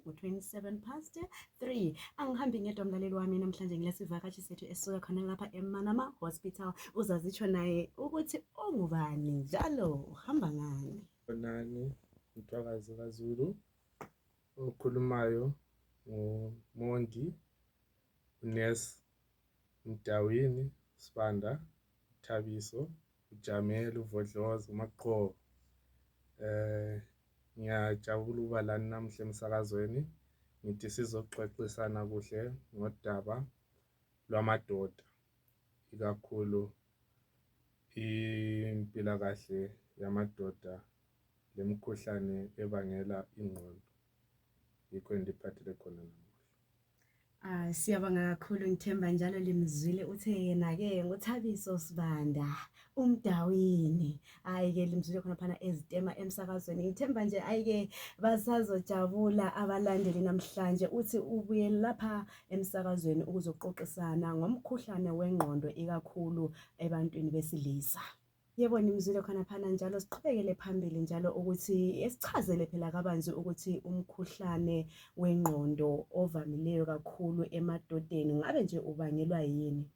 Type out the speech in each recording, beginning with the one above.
ku-3. Angihambi ngedwa mlaleli wami, namhlanje ngilesivakashi sethu esisuka khona lapha eManama Hospital. Uzazitsho naye ukuthi ongubani njalo uhamba ngani. Nani Mtwakazi kaZulu okhulumayo nguMondi uNes Mdawini Sibanda Thabiso uJamel uVodloza uMaqo. Ngiyajabula ukuba lana namhle emsakazweni ngithi sizoxoxisana kuhle ngodaba lwamadoda, ikakhulu impilakahle yamadoda lemikhuhlane ebangela ingqondo. Yikho endiphathele khona namuhla. Siyabonga kakhulu, ngithemba njalo limzwile uthe yena-ke nguThabiso Sibanda uMdawini. Ke limzwile khona phana ezitema emsakazweni. Ngithemba nje ayike basazojabula abalandeli namhlanje. Uthi ubuye lapha emsakazweni ukuzoxoxisana ngomkhuhlane wengqondo, ikakhulu ebantwini besilisa. Yebo, nimzwile khona phana njalo. Siqhubekele phambili njalo ukuthi esichazele phela kabanzi ukuthi umkhuhlane wengqondo ovamileyo kakhulu emadodeni ngabe nje ubangelwa yini?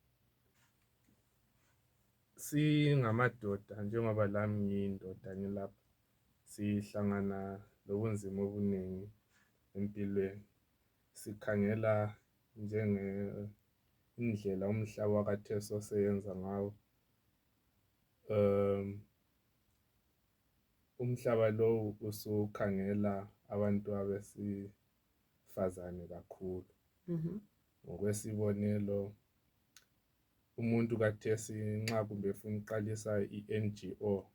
Singamadoda, njengoba lami ngiyindoda ngilapha, sihlangana nobunzima obuningi empilweni. Sikhangela indlela umhlaba wakaThixo oseyenza ngawo. Umhlaba lo usukhangela abantu abesifazane kakhulu. Ngokwesibonelo, umuntu kaThesi nxa kumbe efuna uqalisa i-NGO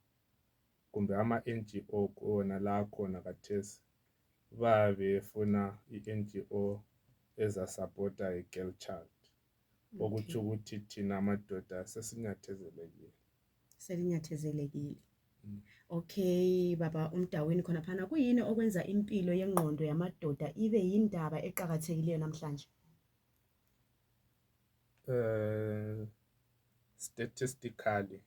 kumbe ama-NGO kona la khona kaThesi befuna i-NGO ezasapota i-girl child. Okutsho ukuthi thina amadoda selinyathezelekile. Okay, baba uMdawini khona phana, kuyini okwenza impilo yengqondo yamadoda ibe yindaba eqhakathekileyo namhlanje? Statistically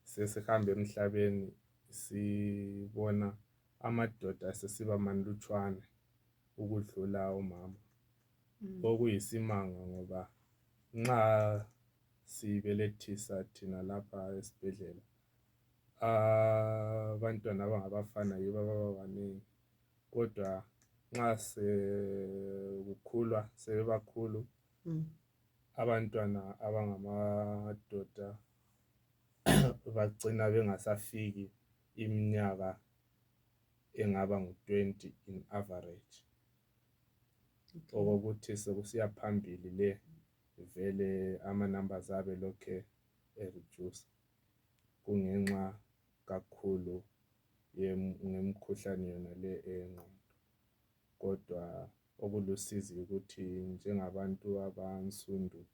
sesihambe emhlabeni sibona amadoda sesiba manlutshwane ukudlula omama. Okuyisimanga ngoba nxa sibelethisa thina lapha esibhedlela abantwana abangabafana yibo ababaningi, kodwa nxa sekukhulwa sebebakhulu abantwana abangamadoda bagcina bengasafiki iminyaka engaba ngu-20 in average. Okokuthi sekusiya phambili le vele ama-numbers abe lokhe reduce kungenxa kakhulu ngemikhuhlane yona le eyengqondo. Kodwa okulusizi ukuthi njengabantu abansundu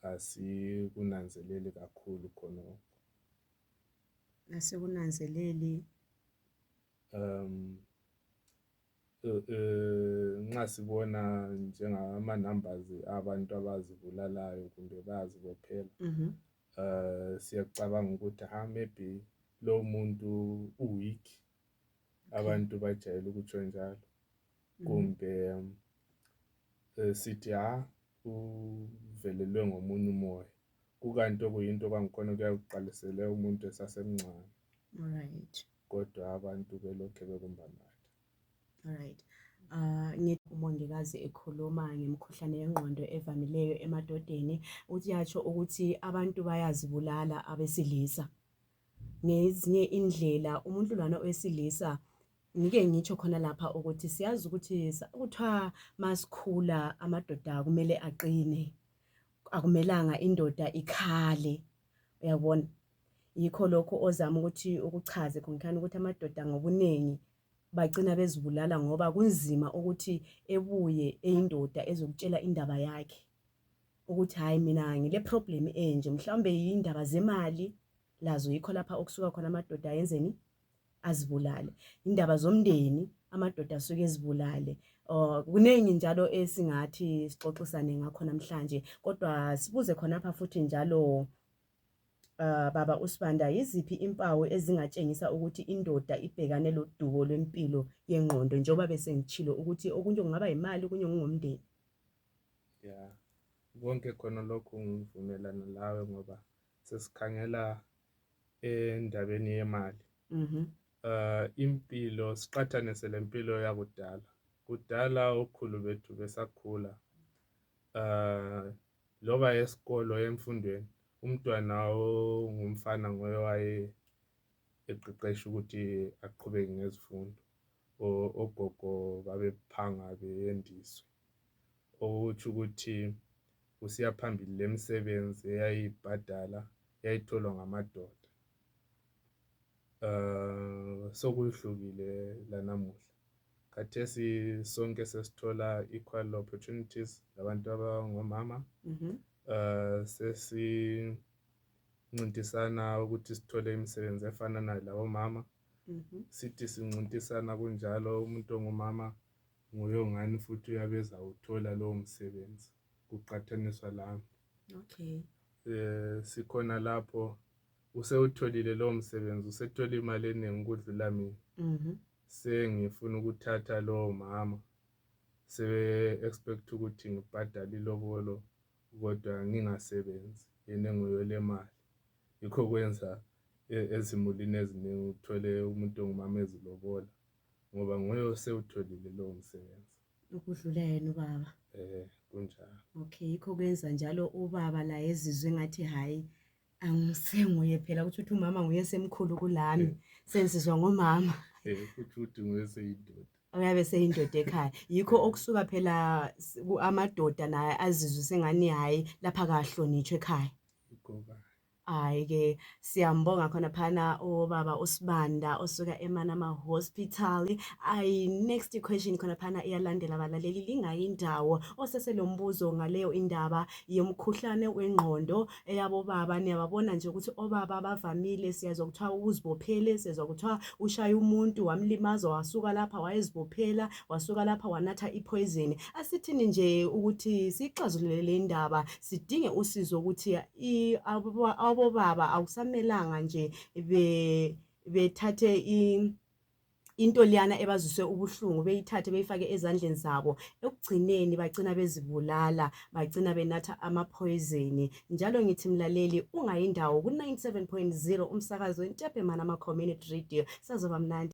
asikunanzeleli kakhulu khonokho. Asikunanzeleli. Nxa sibona njengama-numbers abantu abazibulalayo kumbe bayazibophela, siyacabanga ukuthi maybe lo muntu u-weak. Abantu bajayele ukutsho njalo. Kumbe sithi uvelelwe ngomunye umoya, kukanti okuyinto kwangikhona kuyakuqalisele umuntu esasemncane. Alright. Kodwa abantu belokhe bekumbanatha. Alright. Ngithi umongikazi ekhuluma ngemikhuhlane yengqondo evamileyo emadodeni, uthi yatsho ukuthi abantu bayazibulala abesilisa. Ngezinye indlela umuntu lwana owesilisa, ngike ngitsho khona lapha ukuthi siyazi ukuthi kuthiwa masikhula amadoda kumele aqine, akumelanga indoda ikhale. Uyabona, yikho lokho ozama ukuthi ukuchaze khonkhani ukuthi amadoda ngobuningi bagcina bezibulala ngoba kunzima ukuthi ebuye eyindoda ezokutshela indaba yakhe ukuthi hayi mina ngile problem enje, mhlawumbe yindaba zemali, lazo yikho lapha okusuka khona amadoda ayenzeni azibulale. Indaba zomndeni amadoda asuke ezibulale. Kuningi njalo esingathi sixoxisane ngakho namhlanje, kodwa sibuze khona apha futhi njalo Baba uSibanda, yiziphi impawu ezingatshengisa ukuthi indoda ibhekane lodubo lwempilo yengqondo, njengoba bese ngitshilo ukuthi okunye kungaba imali, okunye kungumndeni? Ya, konke khona lokhu ngivumelana lawe ngoba sesikhangela endabeni yemali. Impilo siqhathanise le mpilo yakudala. Kudala okhulu bethu besakhula, loba esikolo emfundweni, umntwana ongumfana nguye waye eqeqesha ukuthi aqhubeke ngezifundo. Ogogo babephanga beyendiswe, okutsho ukuthi kusiya phambili lemisebenzi eyayibhadala yayitholwa ngamadoda. Sokuhlukile lanamuhla, khathesi sonke sesithola equal opportunities labantu abangomama. Sesincintisana ukuthi sithole imisebenzi efana nalabomama. Sithi sincintisana kunjalo, umuntu ongumama nguye ongani futhi uyabeza uthola lowo msebenzi kuqhathaniswa lami. Okay. Sikhona lapho usewutholile lowo msebenzi, usethola imali eningi ukudlula mina. Sengifuna ukuthatha lowo mama, expect ukuthi ngibhadale ilobolo kodwa ngingasebenzi, yena nguye le mali. Yikho kwenza ezimulini eziningi uthole umuntu ongumama ezilobola ngoba nguye osewutholile lowo msebenzi. Ukudlula yena ubaba. Kunjalo. Okay, yikho kwenza njalo ubaba la ezizwe ngathi hayi angisenguye phela, ukuthi umama nguye semkhulu kulami, sensizwa ngomama. Ukuthi nguye seyindoda. Uyabe seyindoda ekhaya. Yikho okusuka phela amadoda naye azizwe sengani hayi lapha kahlonitshwe ekhaya. Hayi-ke siyambonga khona phana ubaba uSibanda osuka eManama Hospital. Next question khona phana iyalandela abalaleli, lingayindawo oseselombuzo ngaleyo indaba yomkhuhlane wengqondo eyabo baba. Niyababona nje ukuthi obaba bavamile, siyazwa kuthiwa uzibophele, siyazwa kuthiwa ushaya umuntu wamlimaza, wasuka lapha wayezibophela, wasuka lapha wanatha ipoison. Asithini nje ukuthi sixazulule le ndaba, sidinge usizo ukuthi abobaba awusamelanga nje bethathe into liyana ebazise ubuhlungu, beyithathe beyifake ezandleni zabo, ekugcineni bagcina bezibulala, bagcina benatha amaphoyizeni. Njalo ngithi mlaleli, ungayindawo ku 97.0 umsakazo weNtepe Manama Community Radio, sazoba mnandi.